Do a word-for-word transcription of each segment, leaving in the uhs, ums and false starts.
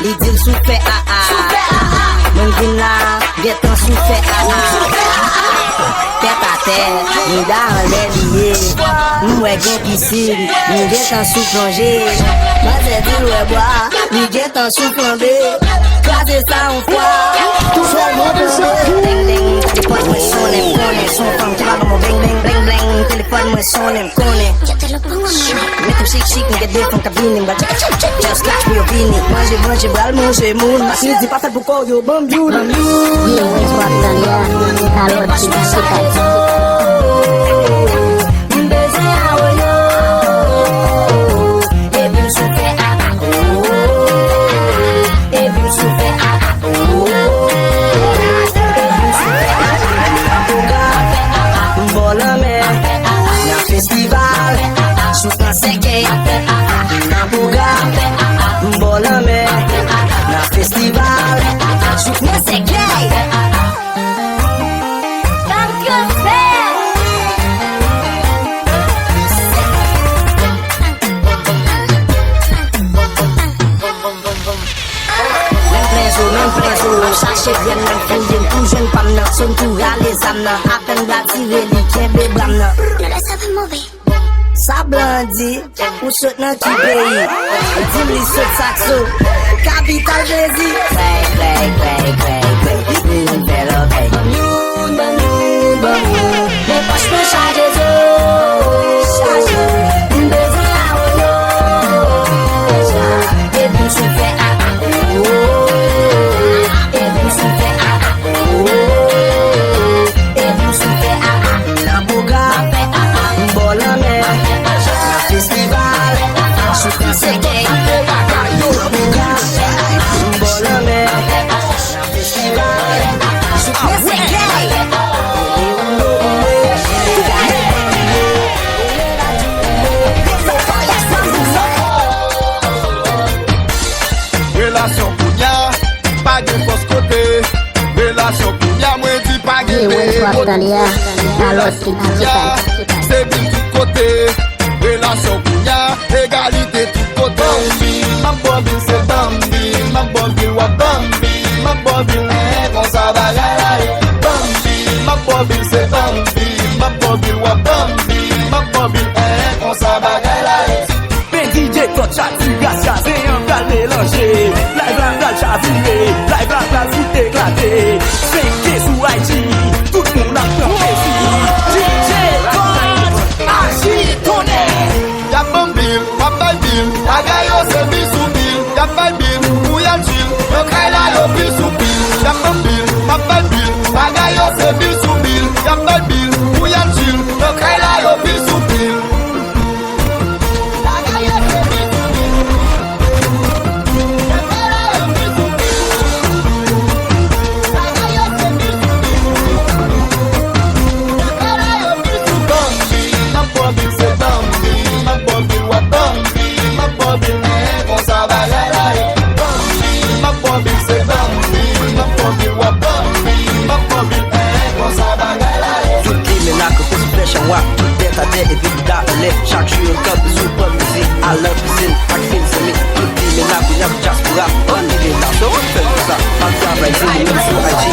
Li di l sou fè a a. Mwen vin la, gentan sou fè a a. Tèt atè, mouda anlè li ye. M wè gen pisin, m gentan sou plonje. Manzè di l wè bwa, li gentan sou flanbe. Kraze sa yon fwa, tou sèlman tonbe. Beng, beng, telefòn mwen sonnen, m konnen se yon fanm ki pral ban mwen beng, beng, beng, beng. Telefòn mwen sonnen, m konnen. Met yon chik, chik, m gen de fanm k ap vini, m pral tchèk, tchèk, tchèk, tchèk, tchèk pou yo vini. Manje, manje, pral manje moun. Midi pa fèt pou kò yo, ban m youn. Ye, wè, w ap tande a, alò, ti, ti, ti, ti. M bezwen awoyo. Epi m sou fè a a. Epi m sou fè a a. Epi m sou fè a a. M bò lanmè. Nan festival. Sou pran sèkèy. Nan bouga. M bò lanmè. Nan festival. Sou pran sèkèy. Tank yo fè. Menm plen zo, menm plen zo. M ap chache grenn, menm fouye, m tou jwenn pa m nan. So m tou rale zam nan. Apèn m pral tire, li kenbe bra m nan. Sa blan di, ou sot nan ki peyi? Li di m li sot Sakso. Kapital plezi. Kwèy, kwèy, kwèy, kwèy, kwèy. Li vin fè lòbèy. Ban m youn, ban m youn, ban m youn. Men pòch mwen chaje zo. Chaje. M bezwen awoyo. Epi m sou fè a a. Epi m sou fè a a. Epi m sou fè a a. Nan bouga. M bò lanmè. Nan festival. Sou pran sèkèy. Nan bouga. M bò lanmè. Relasyon kounya, pa gen fòs kote. Relasyon kounya, mwen di pa gen peyi kote. Relasyon kounya, se bil tout kote. Relasyon kounya, egalite tout kote. Bambi, m ap bò bil, se bambi, m ap bò bil, w ap bambi, m ap bò bil, en, konsa bagay la ye. Bambi, m ap bò bil, se bambi, m ap bò bil, w ap bambi, m ap bò bil, en, konsa bagay la ye. Men D J Touch ak ti Gracia, se an pral melanje. Live la pral chavire, live la pral fout eklate. Fenke sou I G, tout moun ap pran plezi. D J Touch, aji tonnè. Y ap ban m bil, w ap bay bil, bagay yo se bil sou bil. Y ap bay bil, pou y al chill, nan kay la yo bil sou bil. Y ap ban m bil, w ap bay bil, bagay yo se bil sou bil. Y ap bay bil, pou y al chill, nan kay la yo bil sou bil. Tout limena kanpe sou flèch anwa, tout tèt atè epi bouda anlè. Chak jou yo kanpe sou pran mizik, al nan pizin ak fin zanmi. Tout limena kounye a pou dyaspora. Ban limena, se ou k fè nou sa. N ap travay di nou menm sou I G.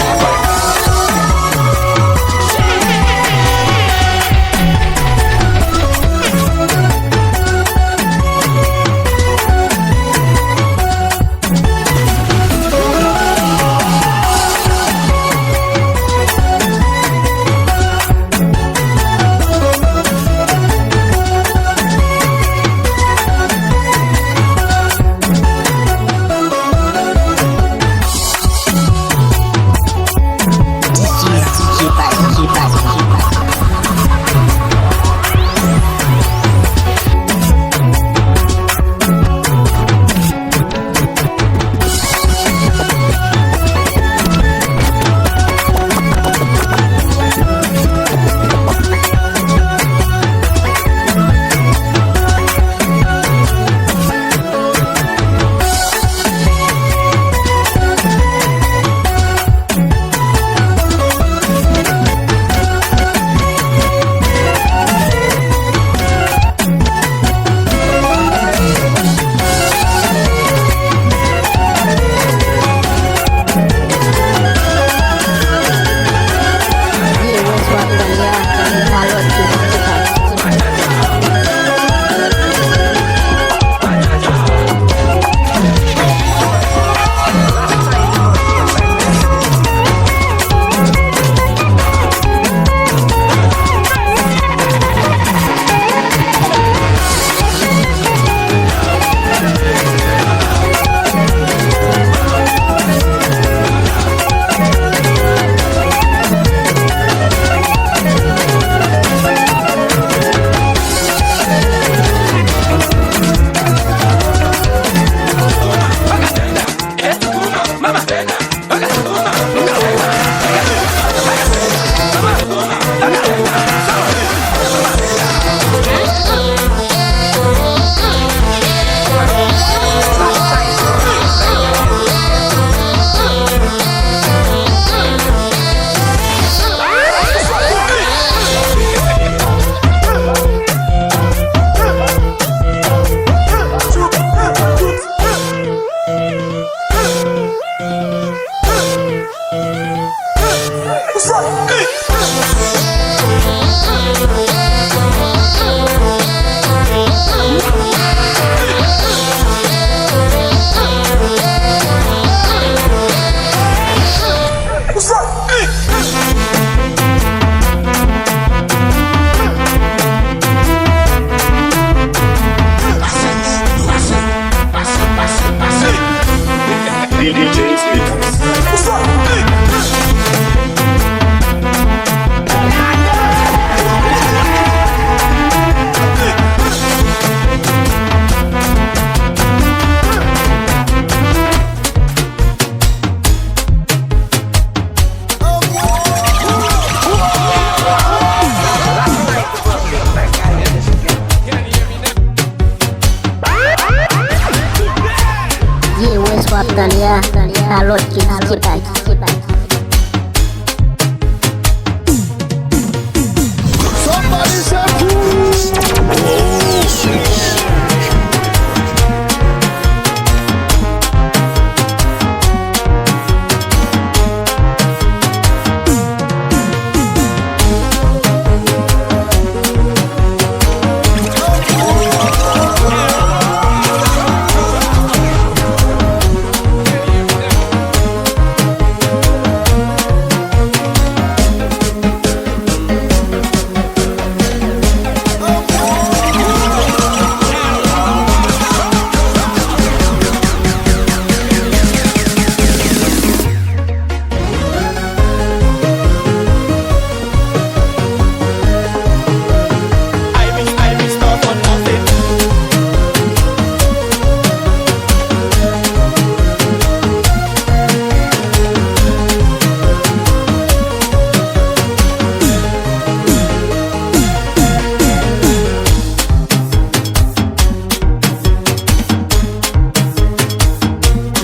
Somebody say,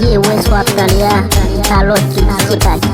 Ye wè sa w ap tande a, pa lòt ki se pa li.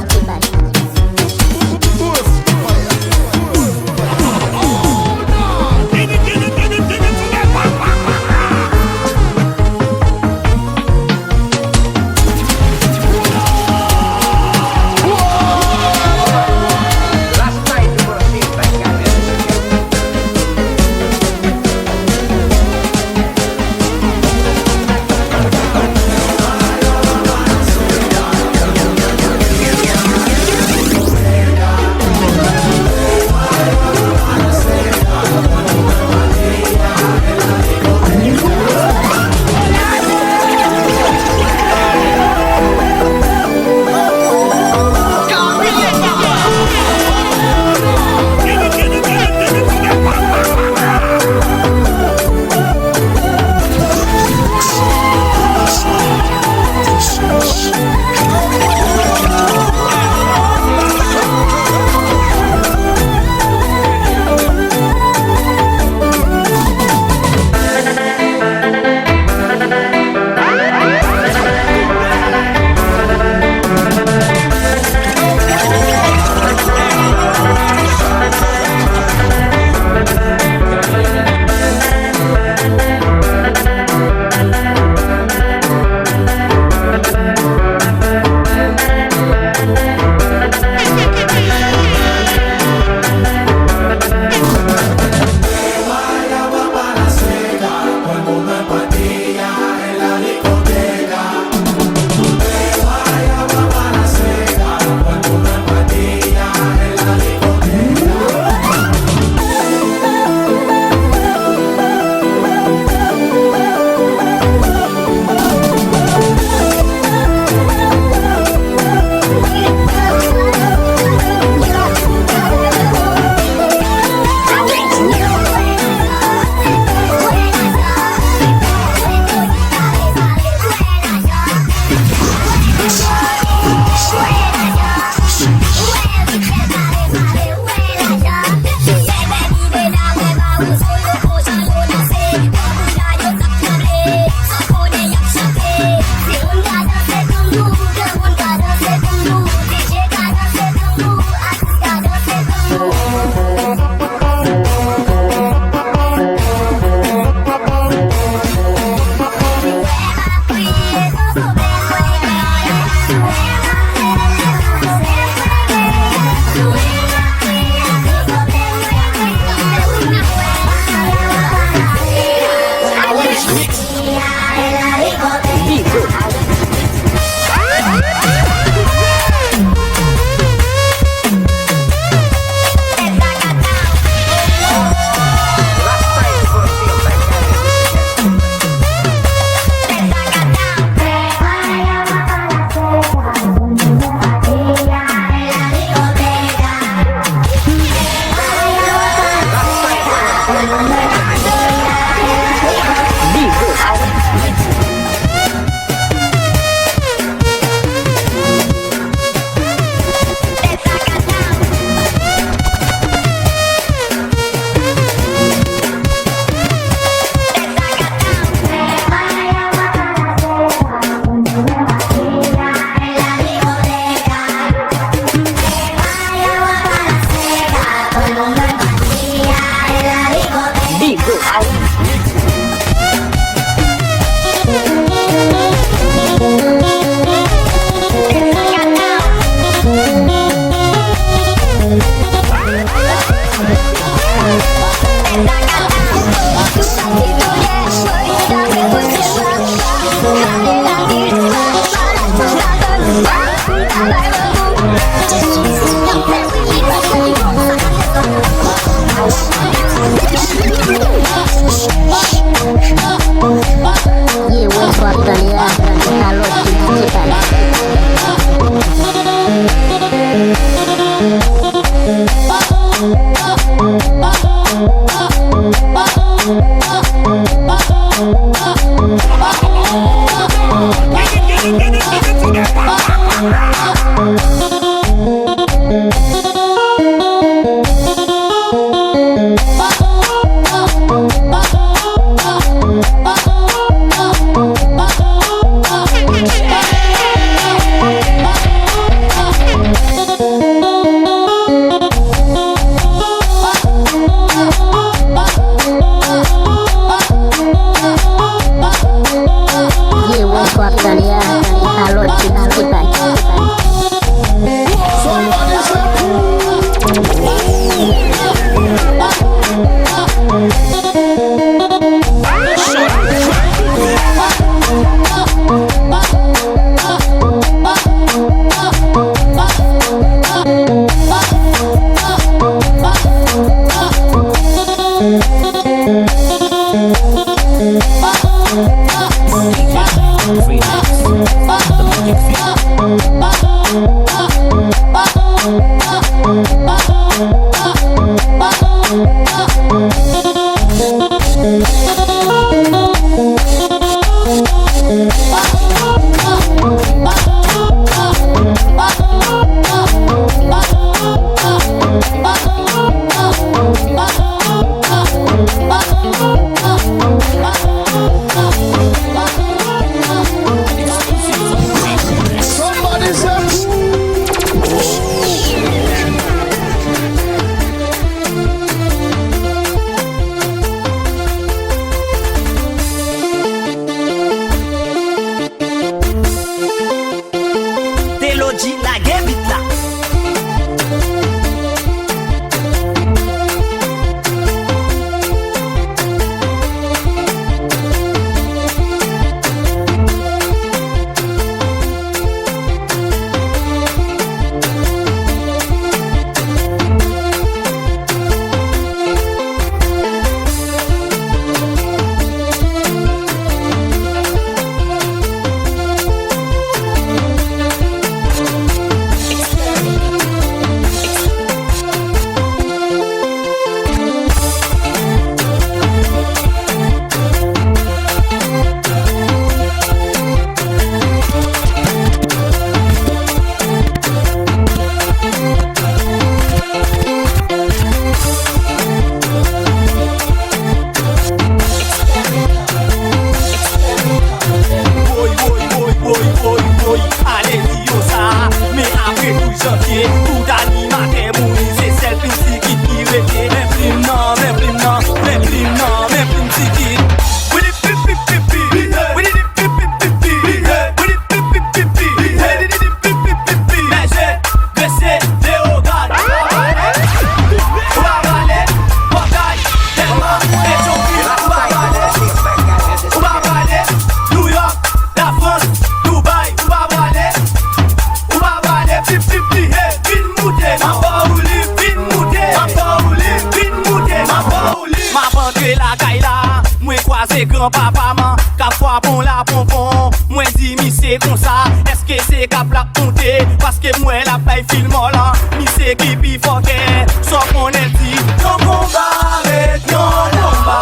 Se granpapa m k ap frape yon laponpon. Mwen di misye konsa, èske se kap l ap moute? Paske m wè l ap bay fil mò lan. Misye ki pi fòkè, sa w konnen l di. Yon konba ret yon konba.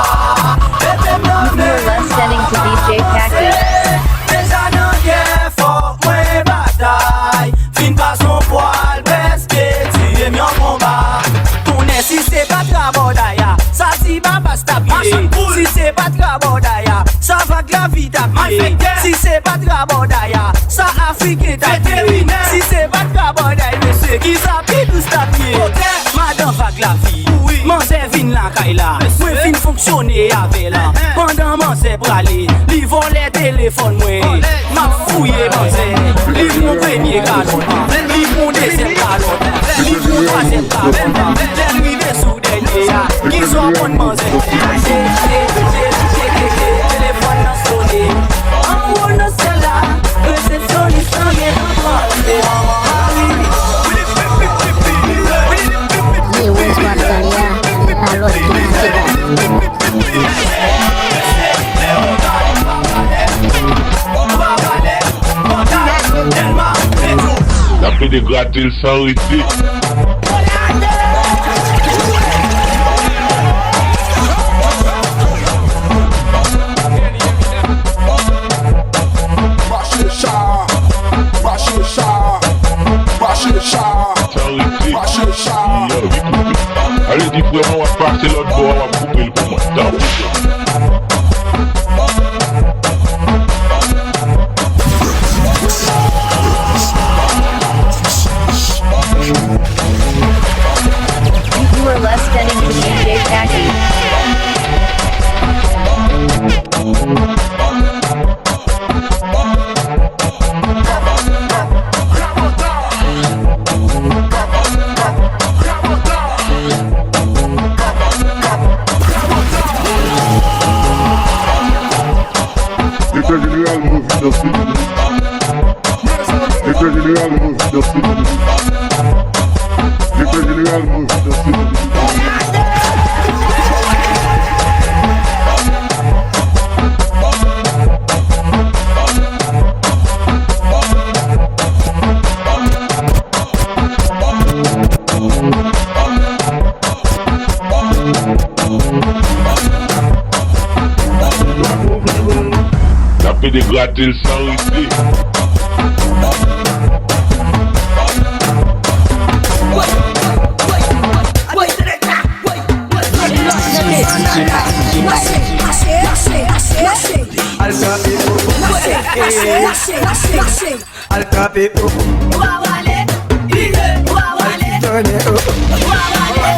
Mete m nan men. You're listening to D J Packy. Deja nan gè, fòk mwen batay. Fin pa son pwal, prèske tiye m yon konba. Konnen si se pa t rabòday a, sa ti babas t ap ye. Si se pa t rabòday a, sa vag lavi t ap ye. Si se pa t rabòday a, sa afriken t ap ye. Si se pa t rabòday, mesye, ki sa pi dous t ap ye. Madan vag lavi, manzè vin lakay la. Mwen fin fonksyone avè l. Pandan manzè prale, li vòlè telefòn mwen. M ap fouye manzè, li pran premye kalòt, li pran dezyèm kalòt, li pran twazyèm kalòt. Lè l rive sou dènye a, kisa w konn manzè? Telefòn nan sone. Anwo nan syèl la, resepsyonis lan gen tan pase. Se Rose w ap tande a, se pa lòt ki mache la. N ap pede grate l san rete. Mache cha, mache cha, mache cha. Sa rete. Mache cha. Yo, li koupe. Ale di frè mwen w ap pase lòt bò a, w ap koupe l pou mwen. Tanpri. You are listening to D J Packy. Direktè jeneral Movidans Feminim. Direktè jeneral Movidans Feminim. Direktè jeneral Movidans Feminim. N ap pede grate l san rete. Al trape pou Al trape, oh. Ou pa prale, vire, ou pa prale. Al titone, oh. Ou pa prale,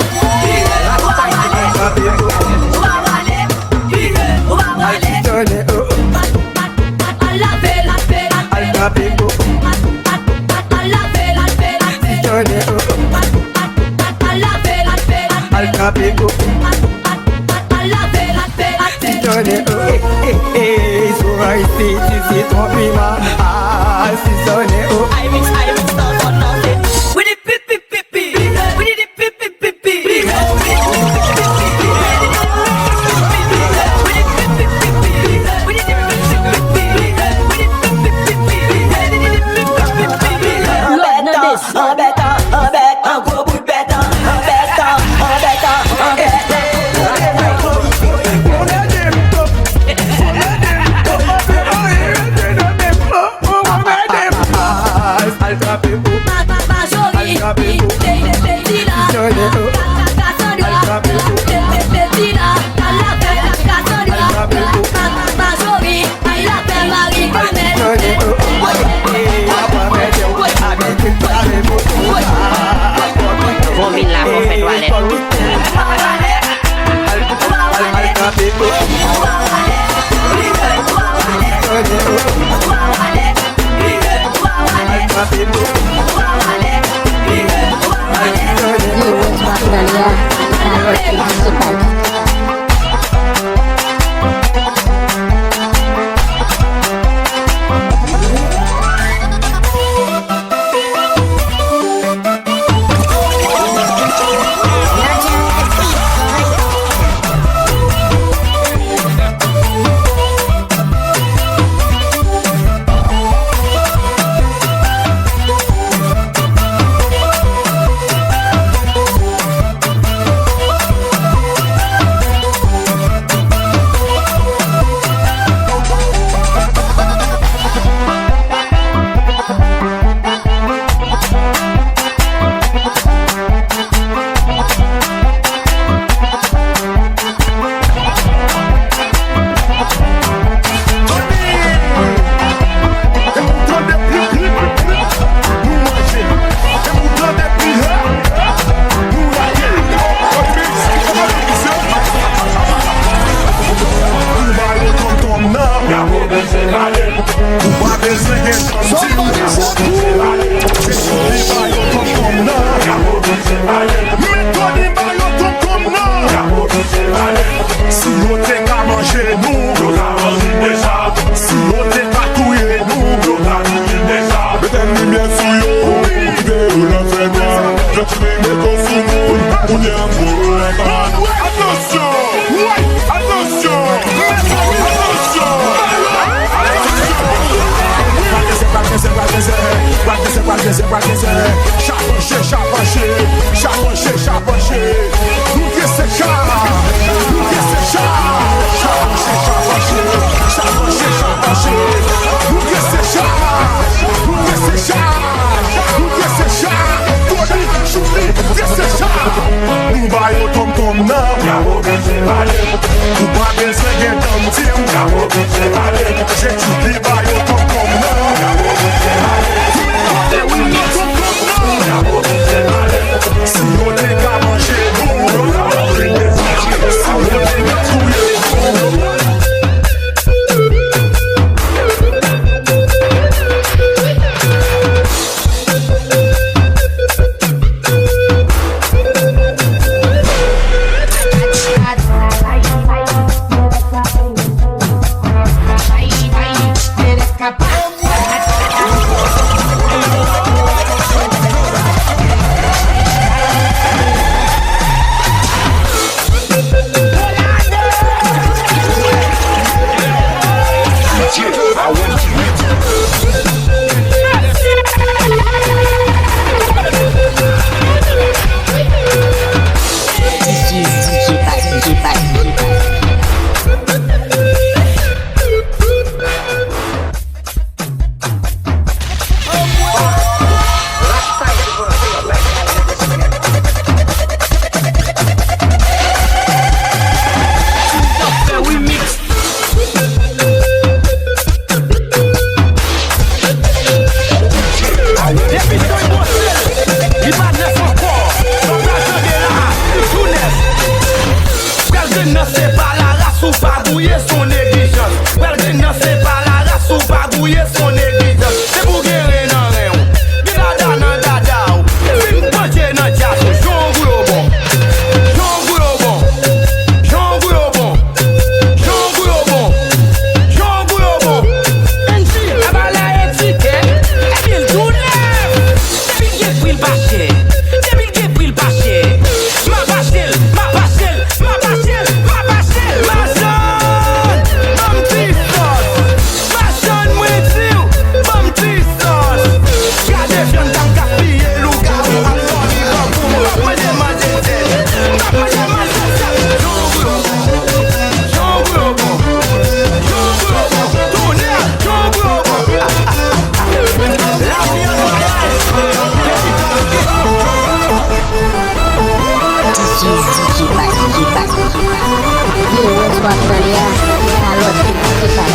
vire, ou pa prale. Al trape, oh. Ou pa prale, vire, ou pa prale. Al titone, oh. Al, al, al, al lave, lave, lave. Al trape, oh. Al, al, al, al lave, lave, lave. Titone, oh. Al, al, al, al lave, lave, lave. Al trape, oh. Al, al, al, al lave, lave, lave. Titone, oh. Eh, eh, eh, sou isit, isit, twonpi ma. Ah, titone, oh. I mix, I mix, don't, don't, don't. Widi pi, pi, pi, pi. Widi pi, pi, pi, pi. Lòd nan desann. Anbètan, anbètan, gwo bout bètan, anbètan, anbètan, anbètan. Al trape ou. Majori, al trape ou. Peti la, Kasandra, peti la, Kasandra, Majori. Bon vin la, fò fè twalèt. Li wè twa nan li a, pa lòt ki pase pa l. Pral gen zen, pral gen zen. Chapanche, chapanche, chapanche, chapanche. Nou gen se cha, nou gen se cha. Chapanche, chapanche, chapanche, chapanche. Nou gen se cha, nou gen se cha, nou gen se cha. Tony, Choupi, gen se cha. Nou ba yo tonton nan. Ou pa bezwen gen tanm di m. Jeti li ba yo tonton nan. Si yo te ka manje nou, si yo te ka touye nou. Depi Joy bwose l, li pa nèf ankò. Sa w pral tande la a, li tou nèf. Pral jwenn nan se pa laras ou pa gouye, se yon neglijans. Pral jwenn nan se pa laras ou pa gouye, se yon neglijans. Se pou gen ren nan ren w, gen dada nan dada w. Fin panche nan djaz ou, jan w gouye w bon. Jan w gouye w bon. Jan w gouye w bon. Jan w gouye w bon. Jan w gouye w bon. Angie, aba la etikèt, epi l tou nèf. Depi l gen pri l pa chè. Depi l gen pri l pa chè. M ap achte l, m ap achte l, m ap achte l, m ap achte l. Machann, ban m ti sòs. Machann, mwen di w, ban m ti sòs. Gade vyann k ap gaspiye, lougawou ap dòmi bò kou. M ap manje manje tèt. M ap manje manje tèt. Jan w gouye w bon. Jan w gouye w bon. Jan w gouye w bon. Tonnè, jan w gouye w bon. Lavi an vwayaj. This is D J Bad, D J Bad, D J Bad. Yo, what's up, Dania? Kalòt, D J Bad.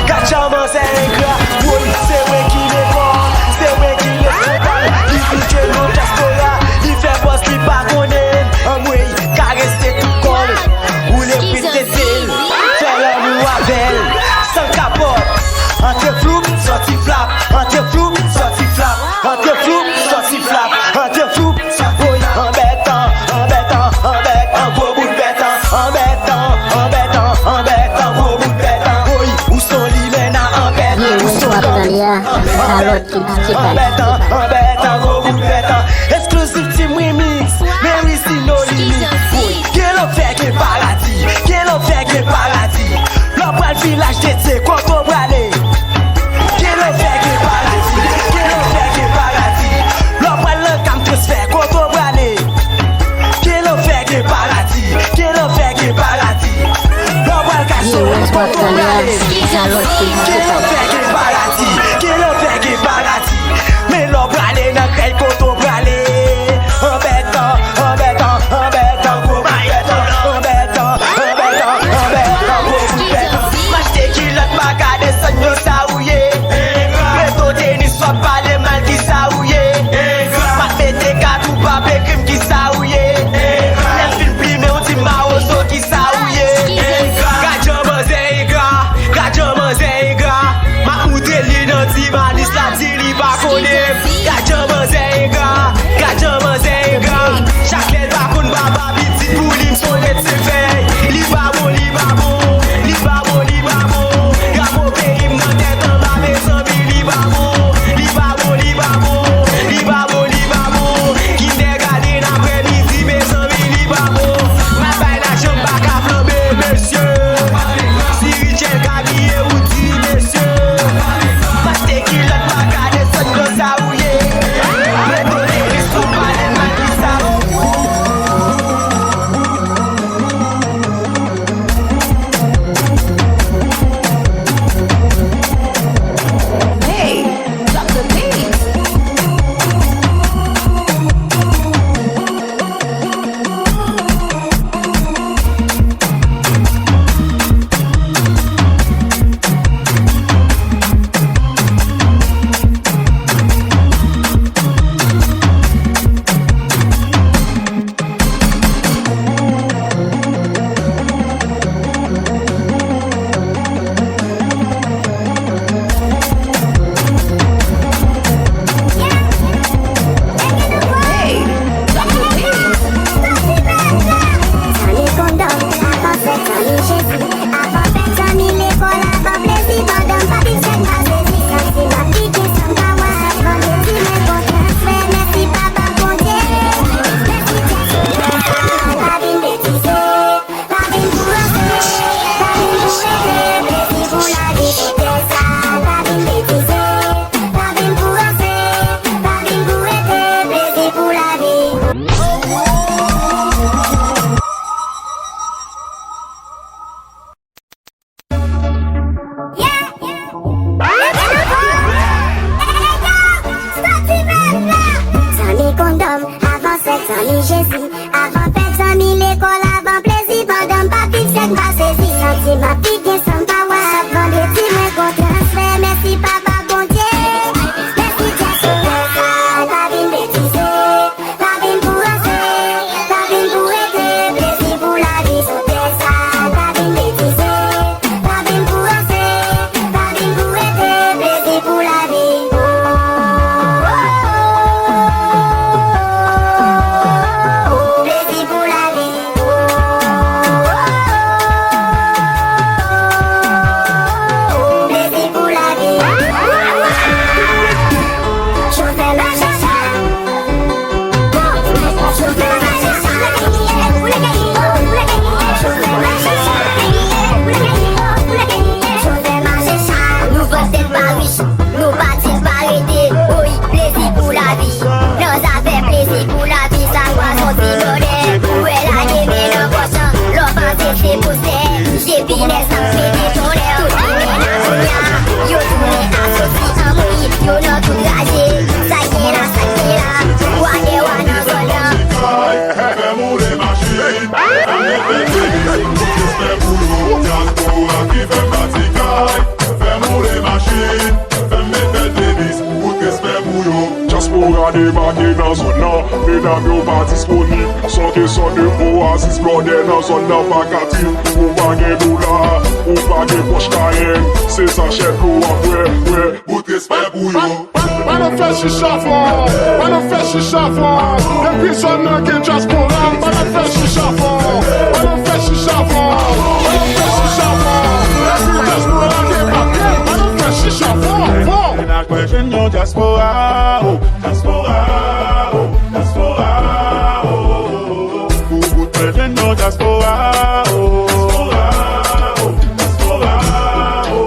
Gad jan manzè engra, woy, se mwen ki lekòl, se mwen ki lekòl. Li pike nou dyaspora, li fè bòs li pa konnen. Anmwey, karese tout kò l, woule plis tete l, fè lanmou avè l, san kapòt. Antre floup, sòti flap, antre floup, sòti flap, antre floup, sòti flap, antre floup. Woy, anbètan, anbètan, anbètan, gwo bout bètan. Anbètan, anbètan, anbètan, gwo bout bètan. Woy, ou son limena anbèt, ou son limena anbèt. Anbètan, anbètan, gwo bout bètan. Exclusive Team Remix, Mary si no limit. Woy, gen lanfè, gen paradi, gen lanfè, gen paradi. Lè w pral Vilaj de Dye, kote w prale? Gen lanfè, gen paradi, gen lanfè, gen paradi. Lè w pral nan Kam Transfè, kote w prale? Gen lanfè, gen paradi, Gen lanfè, gen paradi, gen lanfè, gen paradi. Men lè w prale nan kay kote w prale. Anbètan, anbètan, anbètan, gwo bout bèt. Anbètan, anbètan, anbètan, gwo bout bèt. M achte kilòt, m pa ka desann yo, sa ou ye. Reto tenis, w ap pale mal, ki sa ou ye. M ap mete kat ou p ap ekri m, ki sa ou ye. Lè m fin plimen w, di m mawozo, ki sa ou ye. Gad jan manzè engra, gad jan manzè engra. M ap moute li nan ti valis la, di li pa konnen. Gad jan manzè engra, gad jan manzè engra. Chak lè l pa konn papa pitit pou li, m sonje se fèy. Li pa bon, li pa bon, li pa bon, li pa bon. Drapo peyi m nan tèt anba, mezanmi, li pa bon. Li pa bon, li pa bon, li pa bon, li pa bon. Kindergarten aprèmidi, mezanmi, li pa bon. M ap bay lajan, m pa ka flanbe, mesye. Si Richel ka biye, ou di, mesye. Pase kilòt, pa ka desann, nan sa ou ye. Reto tenis, pou pale mal, ki sa ou. Hey, drop the beat. Zanmi kondòm, avan fèt, zanmi Jezi. Avan fèt, zanmi lekòl, avan plezi, pandan m pa viv sèk, m pa sezi. Santi m ap pike san m pa wè. Vandredi, mwen kontan, frè, mèsi papa Bondye. Mèsi Jezi, pa vin betize. Pa vin pou ranse, pa vin pou rete, plezi pou lavi sou tè sa. Pa vin betize, pa vin pou ranse, pa vin pou rete, plezi pou lavi. Yeah! Zanmi kondòm, avan sèks, zanmi Jezi. Avan fèt, zanmi lekòl, avan plezi. Pandan m pa viv sèk, m pa sezi. Santi m ap byen san m pa wè. Chak vandredi, mwen kontan, frè. Mèsi, papa Bondye. Mèsi, Jezi, pa vin betize. Pa vin pou ranse, pa vin pou rete, plezi pou lavi sou tè sa. Pa vin betize, pa vin pou ranse, pa vin pou rete, plezi pou lavi. Plezi pou lavi. Plezi pou lavi. Chofè mache sa. Nou vòt tèt pa wich, nou pa di pa rete. Woy, plezi pou lavi. Nan zafè plezi pou lavi, sa kwa sòti blòdè. Ou wè lage men nan pòch lan, lò pase se postè. Depi nèg sa mete tonnè, tout ki menm a kounye a, yo tounen asosi anmwey, yo nan tout raje. Sa k gen la, sa k gen la, wa dè wa nan zòn nan. Fè moule machin, fè moule machin. Respè pou yo, dyaspora ki fè pati kay. Fè moule machin, fè mete tenis, bout respè pou yo. Dyaspora debake nan zòn nan, medam yo pa disponib. Sòti sòt de Oasis, blòdè nan zòn nan pa ka tiv. Ou pa gen dola, ou pa gen pòch Cayenne, se sachè dlo w ap bwè, bwè. Bout respè pou yo. Pa, pa, pa nan fè chicha fò, pa nan fè chicha fò. Depi zòn nan gen dyaspora, pa nan fè chicha fò, pa nan fè chicha fò, pa nan fè chicha fò. Depi dyaspora gen papye, pa nan fè chicha fò, fò. Mennaj mwen jwenn yon dyaspora, oh, dyaspora, oh, dyaspora, oh, oh, oh, oh. Pou bout mwen jwenn yon dyaspora, oh. Dyaspora, oh, dyaspora, oh, oh,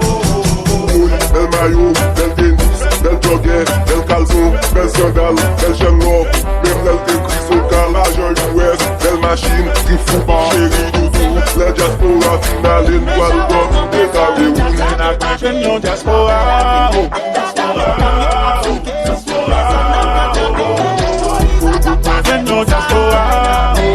oh, oh. Bèl mayo, bèl tenis, bèl jògè, bèl kalson, bèl sandal, bèl chèn lòk, menm lè l ekri Sokal, majè U S, bèl machin, ki fou pa, cheri doudou. Lè dyaspora fin ale, n pral domine kare wouj. Mwen ak mwen jwenn yon dyaspora, oh. Mwen jwenn yon dyaspora, oh.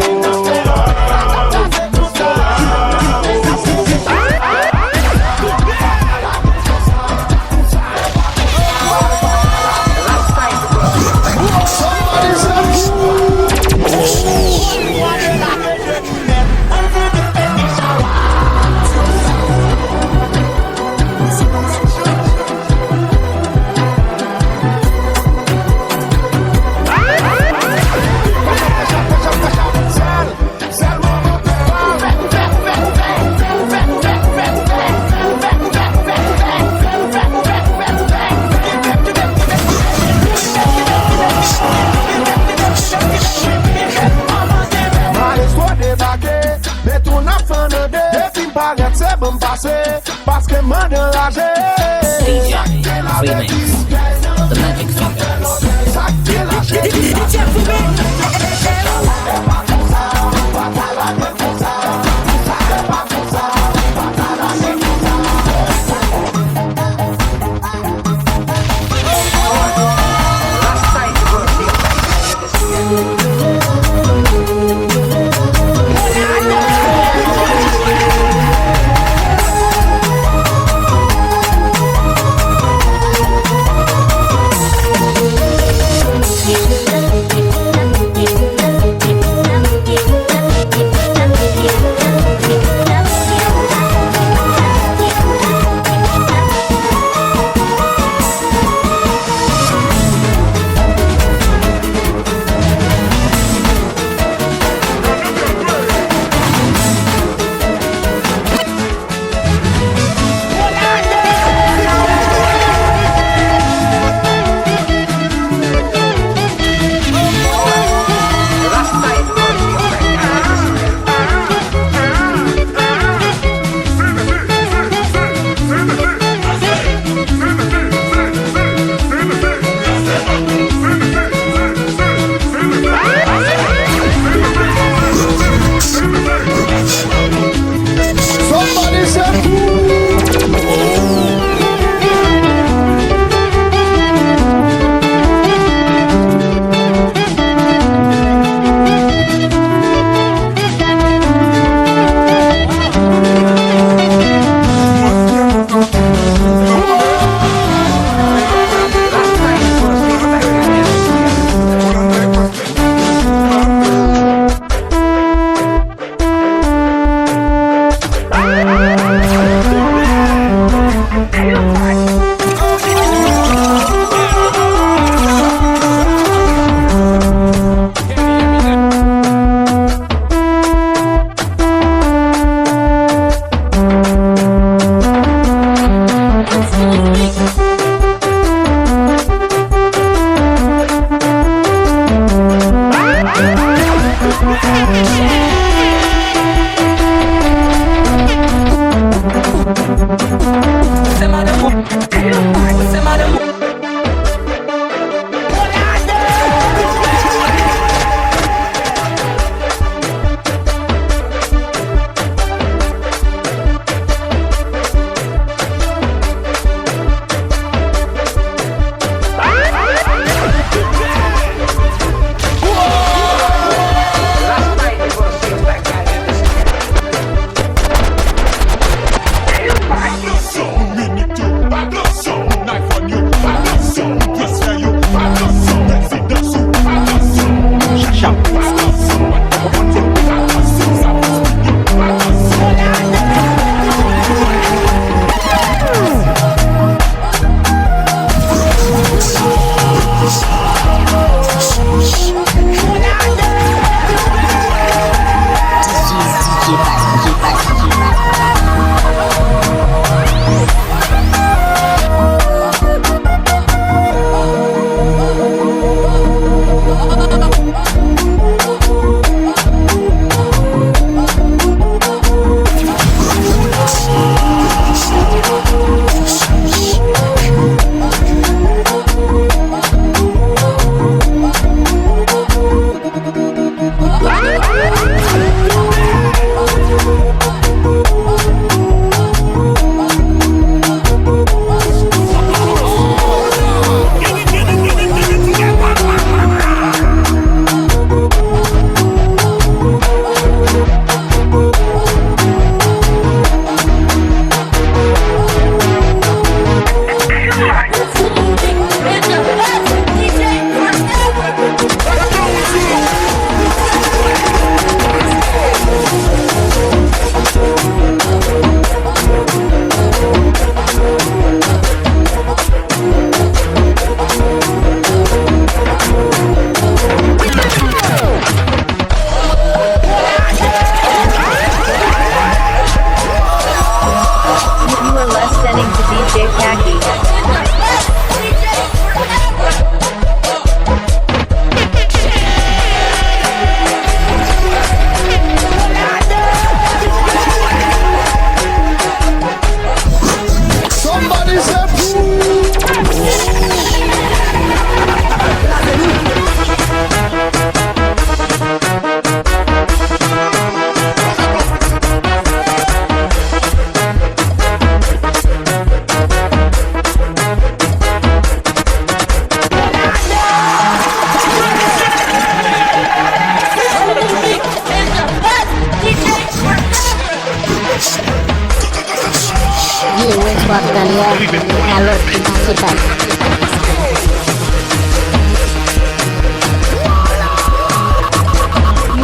Maestro debake, men tou n ap fè n ande. Depi m parèt, se ban m pase, paske m anraje. D J Remix, The Magic Fingers. Sa k gen laje.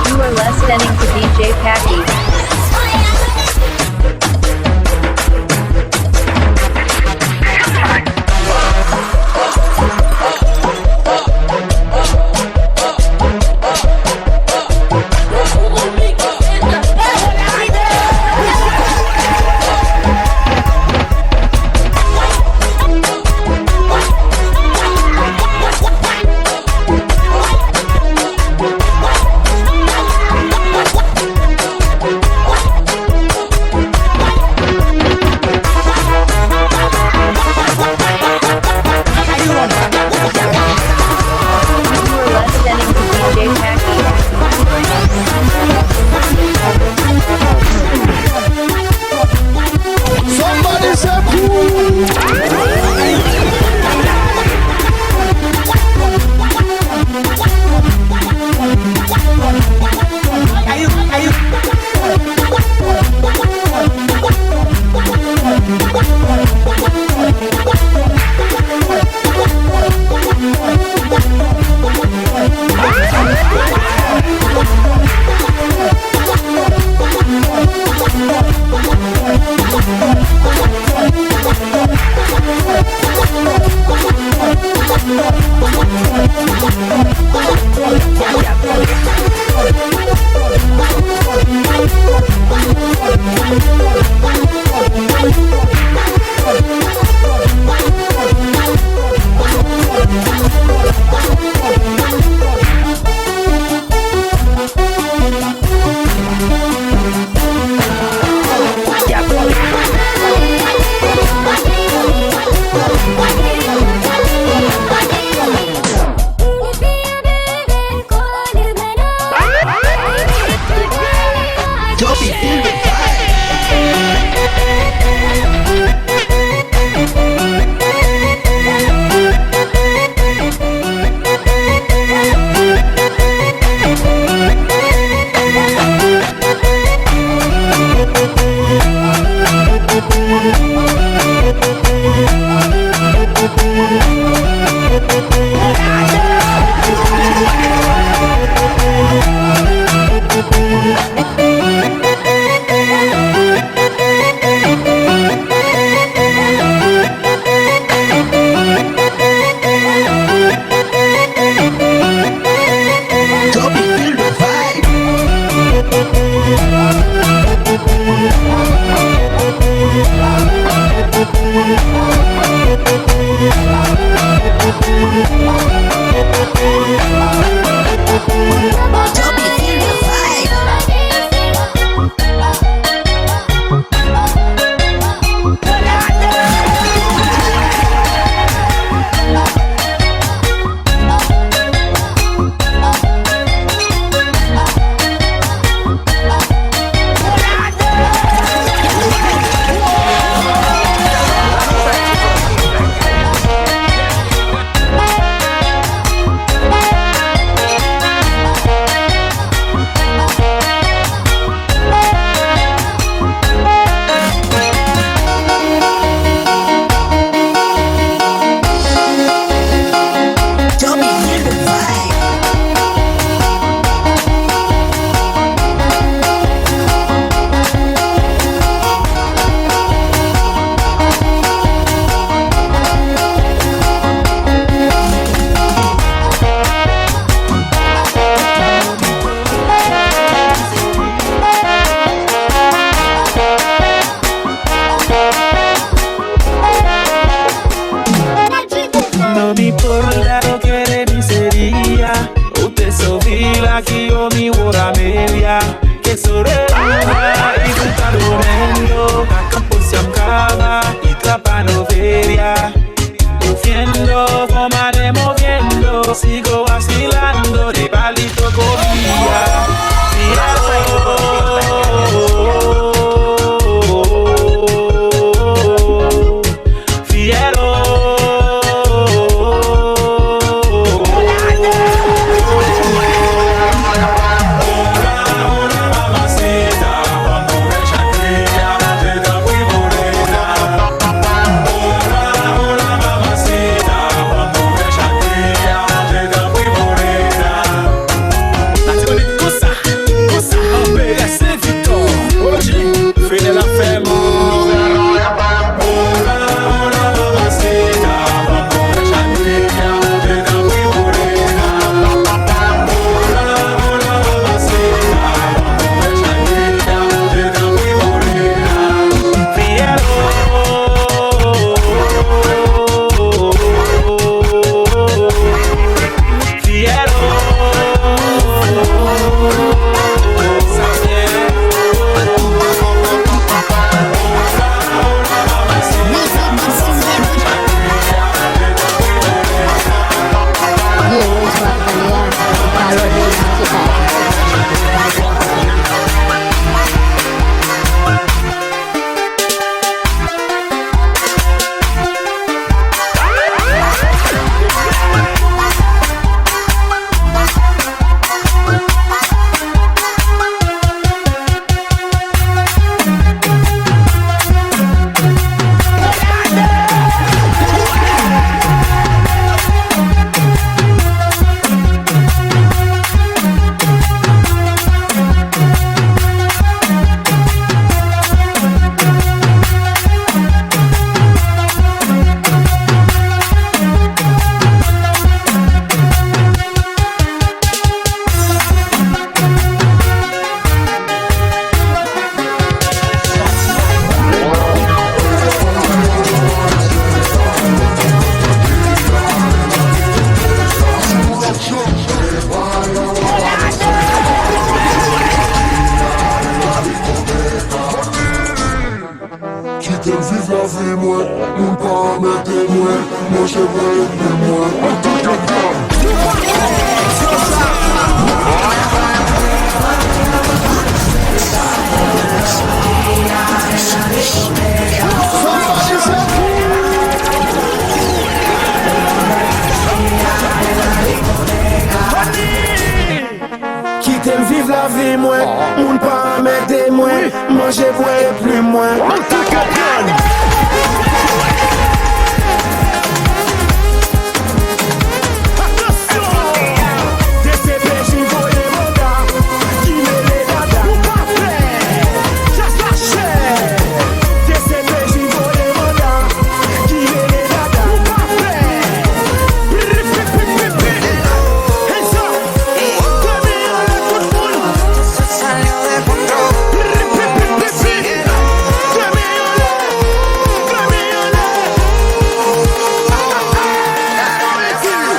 You are listening to D J Packy. Somebody say, "Cool." Toby, feel the vibe. Toby, feel the vibe. Toby, feel the vibe. No me importa lo que de mí sería, usted se olvida que yo mi hora media, que sobre una y buscar durmiendo, acá pues se acaba y trapa no vería. Moviendo, forma de moviendo, sigo vacilando de palito comida. Fiero, fiero. Manje mwen, bwè mwen, an tou ka. Kite m viv lavi mwen, moun pa anmède mwen, manje, bwè e plim mwen. Ou ta konprann. Atansyon! D C P J voye manda, ki rele Dada. Nou pa pè, just la chè. D C P J voye manda, ki rele Dada. Nou pa pè. Pri, pri, pri, pri, pri. Hey, sa.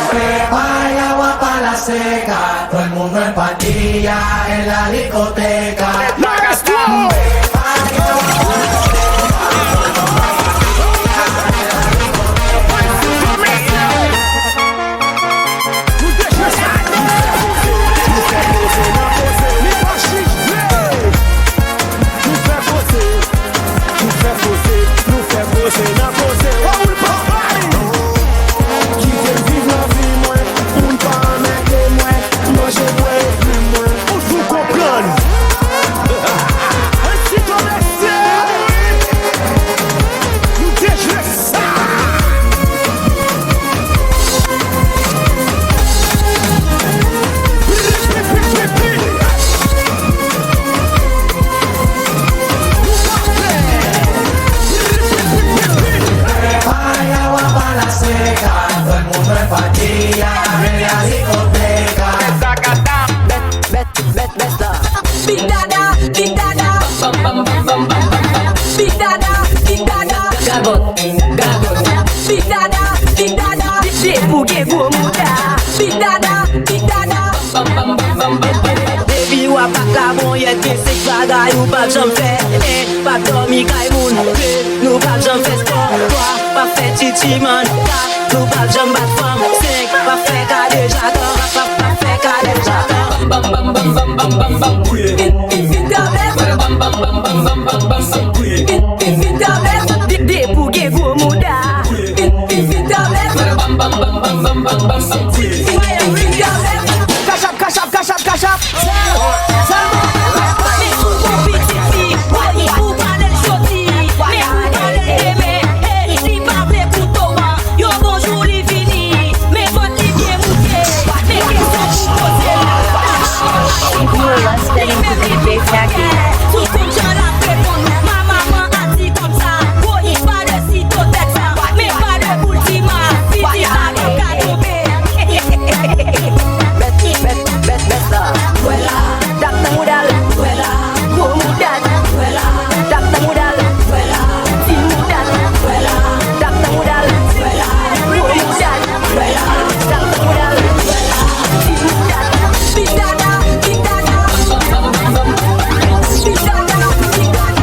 Prepa y agua pa' la seca, todo el mundo en pandilla en la discoteca. Maestro! Nou fè koze, nou fè koze, nou fè koze nan koze. Raoul Papay! Kite m viv lavi mwen, moun pa anmède mwen, manje, bwè e plim mwen. Ou tou konprann. Anti Komèse! Nou dejwe sa! Big Dada, Big Dada, bam, bam, bam, bam, bam, bam, bam. Big Dada, Big Dada, gagòt, gagòt. Big Dada, Big Dada, depi w gen gwo mouda. Big Dada, Big Dada, bam, bam, bam, bam, bam, bam. Depi w ap ak la ponyèt, gen senk bagay ou p ap janm fè. En, p ap dòmi kay moun. De, nou p ap janm fè spò. Twa, p ap fè tchitchiman. Kat, nou p ap janm bat fanm. Senk, p ap fè kadejakan. P ap, p ap, p ap fè kadejakan. Bam, bam, bam, bam, bam, bam, bam, bam. Vin, vin, vin, gade. Bam, bam, bam, bam, bam, bam, bam, bam, bam. Vin, vin, vin, gade. De, depi w gen gwo mouda. Vin, vin, vin, gade. Bam, bam, bam, bam, bam, bam, bam, bam. Vin, vin, vin, gade. Kachap, kachap, kachap, kachap. Men ou gon pitit fi, ou pale l jodi, men ou pale l demen. Ey, li pa vle koute w an, yon bon jou li vini, men vant li byen moute, men kesyon pou poze l. Li menm li vin fè kè, sou kout jan l ap reponn, ma maman a di konsa, woy, pa de sito tèt sa, men pa de boul ti ma, pitit la pa ka tonbe. Bèt, bèt, bèt, bèt la. Vwèla. Tap nan mouda l. Vwèla. Gwo mouda l. Vwèla. Tap nan mouda l. Vwèla. Ti mouda l. Vwèla. Tap nan mouda l. Vwèla. Gwo mouda l. Vwèla. Tap nan mouda l. Vwèla. Ti mouda l. Big Dada, Big Dada. Big Dada, Big Dada.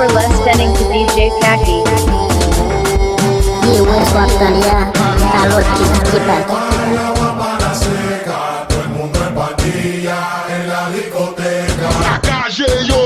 You're listening to D J Packy. Ye, wè, sa w ap tande a, pa lòt ke D J Packy. Sakaje yo!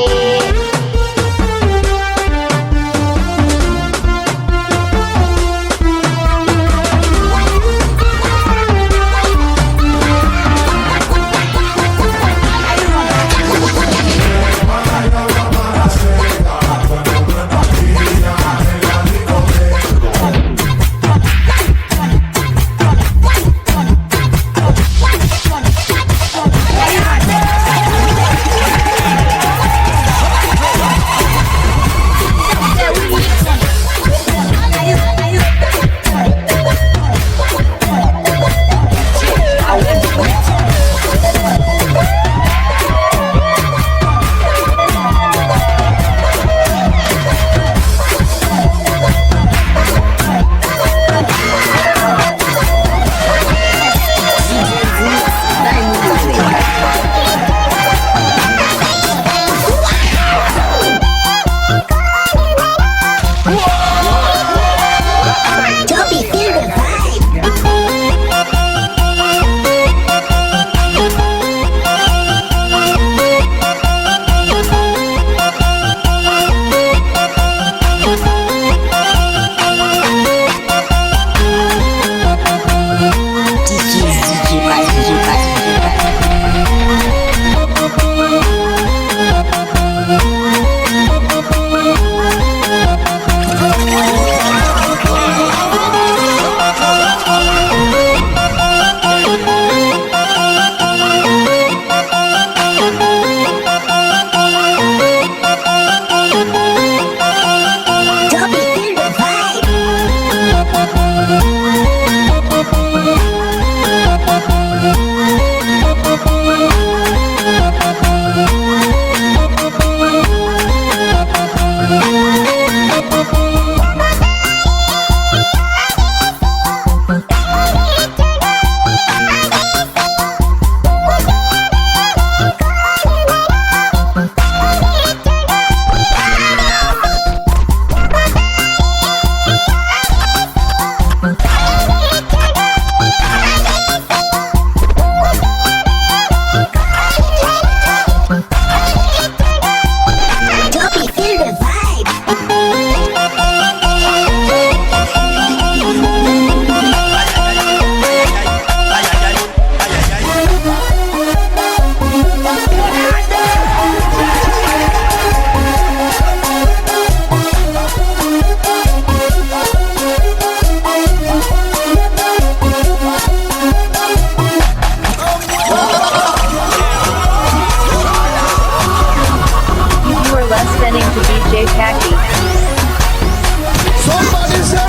You are listening to D J Packy. Somebody say,